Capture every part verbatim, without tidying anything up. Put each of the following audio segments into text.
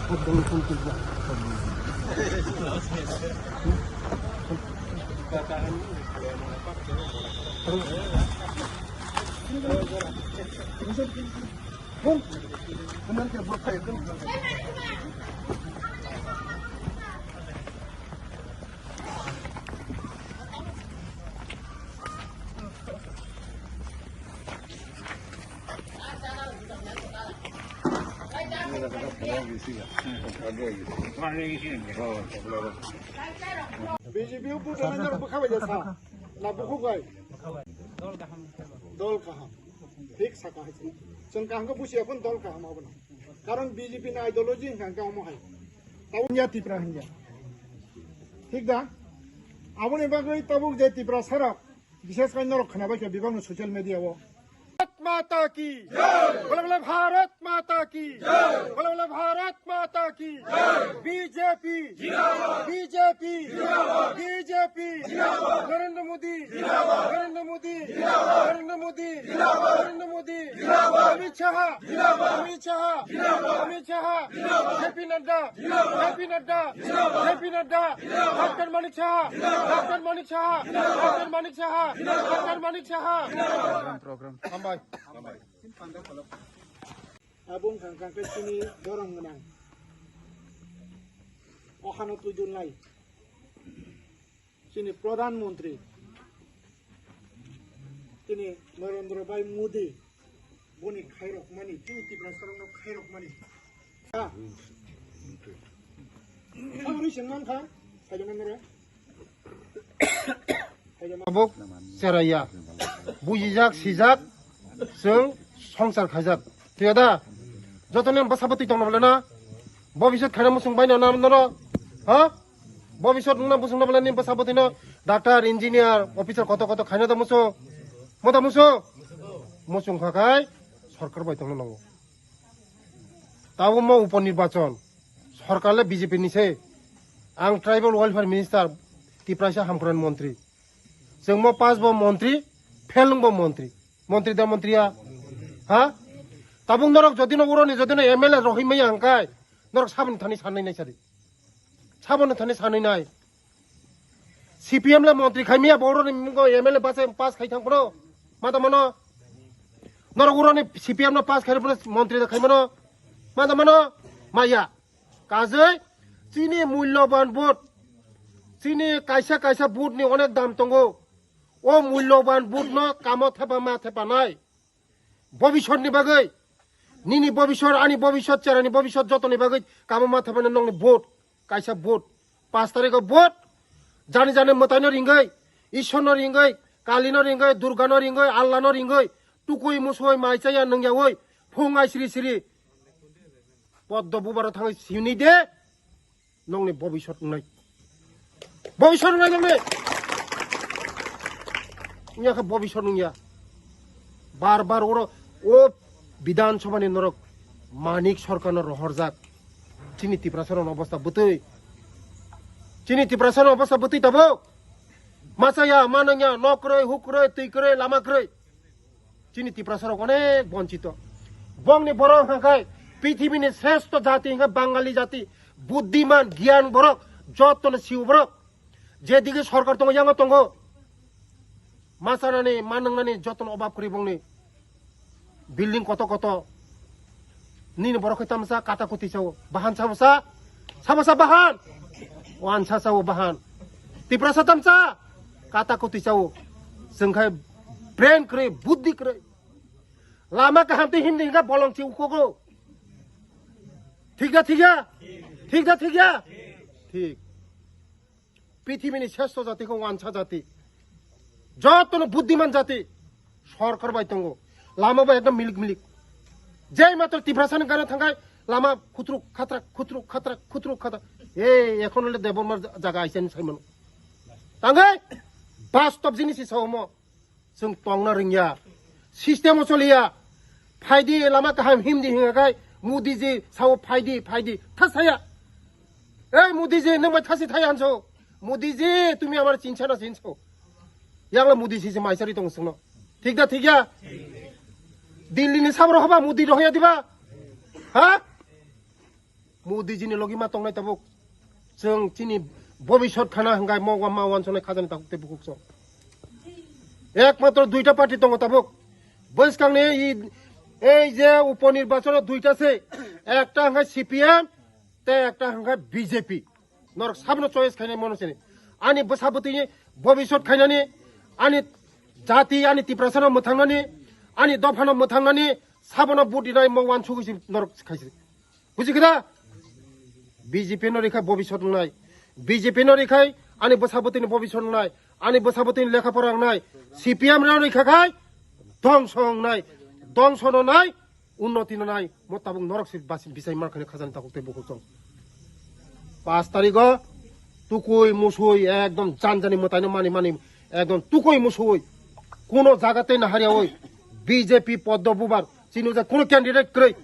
B J P o vote rwna norok bwkha bai da sa. Na bukhuk bai. Dol kaham. Thik saka hai se. Chwng kaham khe busiya phone dol kaham abono. Karon B J P ni ideology hwnkha hwnkhe omo hai. Tabuk ya Tipra hwnkhe. Thik da? Aboni bagwi tabuk je Tipra sarok, bishes kai norok khwnabai kha bibak no social media o. Bharat Mata ki jai! Bole bole Bharat Mata ki jai! Bole bole Bharat Mata ki jai! B J P jindabad! B J P jindabad! B J P jindabad! Narendra Modi jindabad! Narendra Modi jindabad! Narendra Modi jindabad! Narendra Modi jindabad! Amit Shah jindabad! Amit Shah jindabad! Amit Shah jindabad! J P Nadda jindabad! J P Nadda jindabad! J P Nadda jindabad! Doctor Manik Saha jindabad! Doctor Manik Saha jindabad! Doctor Manik Saha jindabad! Doctor Manik Saha jindabad! Program, program. Hambai. Hambai. Abong kang kang khe chini borong gwnang. O hano twi dun lai. Chini Pradhan Mantri. Chini Narendra Bhai Modi. Boni khairok mani, chini Tiprasa rokno khairok mani. Ha? Aboni sengman kha, saidonanore. Tabuk cheraiya. Bujijak, sijak, chwng songsar khaijak. Thik da? Jotoni bwsa bwtwi tongno bole na? Bobisot khaina muchung baino na noro? Ha? Bobisot nungna muchungno bole ni bwsa bwtwino doctor, engineer, officer koto koto khaina da muchung? Mo da muchung? Muchung kha khai sorkar bai tongno nango. Tabuk mo upo nirbachon. Sorkar le B J P ni se. Ang tribal welfare minister, Tiprasa Hamkran montri. Chwng mo pass bo montri, fail wng bo montri. Montri da montri ya? Ha? Tabuk norok jodi no uroni jodi no M L A rohim maya hwnkhe, norok saboni thani sanai nai sari. Saboni thani sanai nai. C P M le montri khai maya bo uroni mungo M L A base pass khai thang phano. Ma da mano? Norok uroni C P M no pass khai phano montri da khai mano. Ma da mano? Maya. Kajoi, chini mulloban vote, chini kaisa kaisa vote ni onek dam tongo. O mulloban vote no kamo thepa ma thepa nai. Bobisot ni bagwi, nini bobisot, ani bobisot, cherani bobisot jotoni bagwi kamo ma thepa nai nongni vote. Kaisa vote. Pash tarikh o vote. Jani jani mwtai no ringwi, Ishwar no ringwi, Kali no ringwi, Durga no ringwi, Allah no ringwi, tukui musui mai chaya nungyawi, phung ai sri sri. Poddo bubaro thangwi sini de, nongni bobisot wngnai. Bobisot wngnai nongni. Wngya khe bobisot wngya. Bar bar oro o Bidhan Sabha ni norok Manik Sarkar no rohorjak. Chini Tiprasa rok obostha bwtwi. Chini Tiprasa rok obostha bwtwi tabuk. Machaya, manungya, nok kwrwi, huk kwrwi, twi kwrwi, lama kwrwi. Chini Tiprasa rok onek bonchito. Bongni borok hwnkha khe pithibini sreshto jati hwnkha Bangali jati, buddiman, giyan borok, jotono siu borok. Jedigi sorkar tongo, yango tongo. Machanani, manungnani jotono obab kwrwi bongni. Building koto koto. Nini borok khe tamsa kata kuti sao. Bahan sabo sa? Sabo sa bahan? Wansa sao bahan. Tiprasa tamsa kata kuti sao. Chwng khai brain kwrwi, buddhi kwrwi. Lama kaham twi himdi hingkha bolong chi ukhogo. Thik da thik ya? Thik da thik ya? Thik. Pithibini sreshto jati khe wansa jati. Jotono buddiman jati. Sorkar bai tongo. Lama bai ekdom milik milik. Jei matro Tiprasani gana thangkhai lama khutruk khatrak, khutruk khatrak, khutruk khatrak. Ei, ekhon le Debbarma jaga aisani saimano. Tangkhai bastob jinis hi sao omo. Chwng tongna rwngya, system o choliya. Phaidi lama kaham himdi hinga khai Modi ji sao phaidi, phaidi. Tha saya. Ei Modi ji, nwng bai thasi thai hanso. Modi ji, tumi amar chinsa na chinso. Yangla Modi ji se maisari tong sungno. Thik da thik ya? Delhi ni sabro haba Modi rohya diba? Ha? Modi jini logi ma tongnai tabuk. Chwng chini bobisot khana hwnkhai mo ma wansonai khajani tabuk tei bukhuk chwng. Ekmatro duita party tongo tabuk. Bwskangni i-, ei je upo nirbachono duita se. Ekta hwnkhai C P M, tei ekta hwnkhai B J P. Norok sabno choice khainai mono sini. Ani bwsa bwtwini bobisot khainani, ani jati, ani Tiprasano mwthangnani, ani dophano mwthangnani, sabono vote rinai mo wansugwi si norok khaisi. Buji kida? B J P no rikhai bobisot wngnai. B J P no rikhai ani bwsa bwtwini bobisot wngnai. Ani bwsa bwtwini lekha pora wngnai. C P M no rikha khai dongso wngnai. Dongso no nai, unnoti no nai. Mo tabuk norok se basi bisai mar khani khajani tabuk tei bukhuk chwng. Paanch tarigo tukui musui ekdom janjani mwtaino mani mani ekdom tukui musui. Kuno jaga tei naharya oi B J P poddo bubar. Chini uja kuno candidate kwrwi.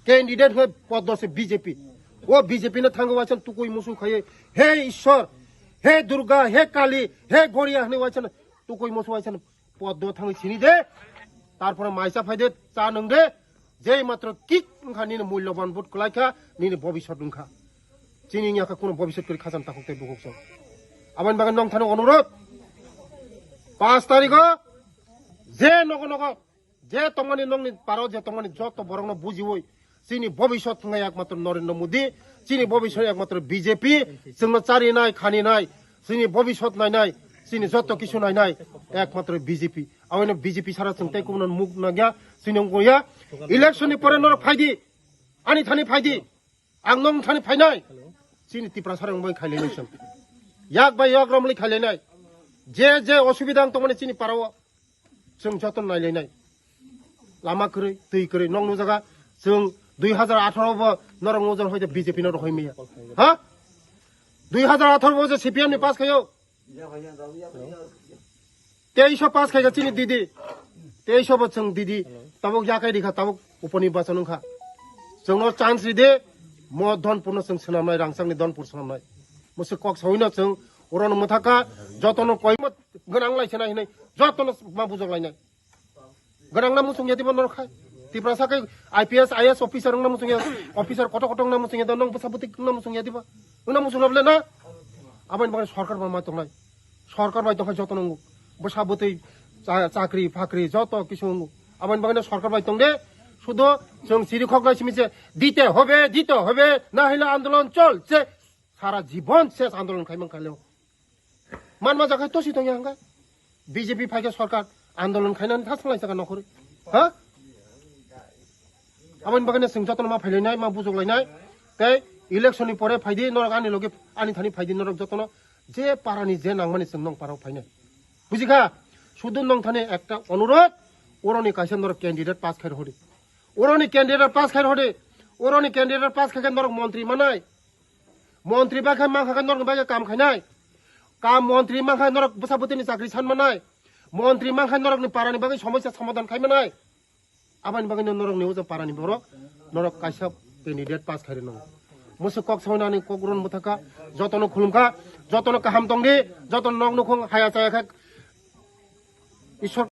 Candidate hwnkhe poddo se B J P. O B J P no thango waisa tukui musu khaye. He Ishwar, he Durga, he Kali, he Goria hwnwi waisa tukui musu waisa poddo thangwi sini de. Tarpore maisa phai de, cha nwng de. Jei matro kik wngkha nini mulyoban vote kwlai kha, nini bobisot wngkha. Chini wngya kha kuno bobisot kwrwi khajani takhuk tei bukhuk chwng. Aboni bagwi nong thani onurodh. Paanch tarigo je nogo nogo je tongmani nongni paro je tongmani joto borokno bujiwi chini bobisot wngkha ekmatro Narendra Modi, chini bobisot ekmatro B J P, chwngno charinai, khaninai, chini bobisot nainai, chini joto kisu nainai ekmatro B J P. Abono B J P sara chwng tei kubun muk nangya, chini wngya. Election ni pore norok phaidi, ani thani phaidi, ang nong thani phainai. Chini Tiprasa rok bai khailainai chwng. Yak bai yak romlwi khailainai. Je je osubida ang tongmani chini parao chwng joto nailainai. Lama kwrwi, twi kwrwi, nok nujaga chwng dui hajar atharo bo norok nujak hoite B J P no rohoi maya. Ha? Dui hajar atharo bo je C P M ni pass khayo. Teiso pass khaikha chini didi. Teiso bo chwng didi. Tabuk yakai rikha, tabuk uponi bachon wngkha. Chwngno chance ride, mo Dhonpurno chwng swnamnai, rangchakni Dhonpur swnamnai. Mo se kok sawino chwng urono mwthaka, jotono koimo gwnang lai sena hinai, jotono ma bujok lainai. Gwnang na muchung yatiba norok khai. Tiprasa khe I P S, I A S officer wngna muchung ya, officer kotor kotor wngna muchung ya, nong bwsa bwtwi wngna muchung yatiba. Wngna muchung ya bole na? Aboni bagwi sorkar bai ma tongnai. Sorkar bai tongkha joto nongo. Bwsa bwtwi cha-, chakri, phakri, joto kisu nongo. Aboni bagwi no sorkar bai tongde. Sudo chwng siri khok lai simi se, "Dite hobe, dite hobe, na hile andolon cholche." Sara jibon ses andolon khai man khaileo. Manma jaga tosi tongya hangka. B J P phaikhe sorkar andolon khainani thas lai saka nokhorwi. Ha? Aboni bagwi no chwng jotono ma phailainai, ma bujok lainai. Tei election ni pore phaidi norok ani loge ani thani phaidi norok jotono je parani je nangmani chwng nong parao phainai. Bujikha? Sudu nong thani ekta onurodh, oroni kaisa norok candidate pass khai rohodi. Oroni candidate pass khai rohodi. Oroni candidate pass khai khe norok montri manai. Montri bai khe mankha khe norokni bai khe kam khainai. Kam montri mankha norok bwsa bwtwini chakri san manai. Montri mankha norokni parani bagwi somosya somadhan khai manai. Aboni bagwi no norokni uja parani borok norok kaisa candidate pass khai rwnai. Musi kok sawi nani kok ron bwthaka, jotono khulumkha, jotono kaham tongdi, jotono nok nukhung haya chaya khe Ishwar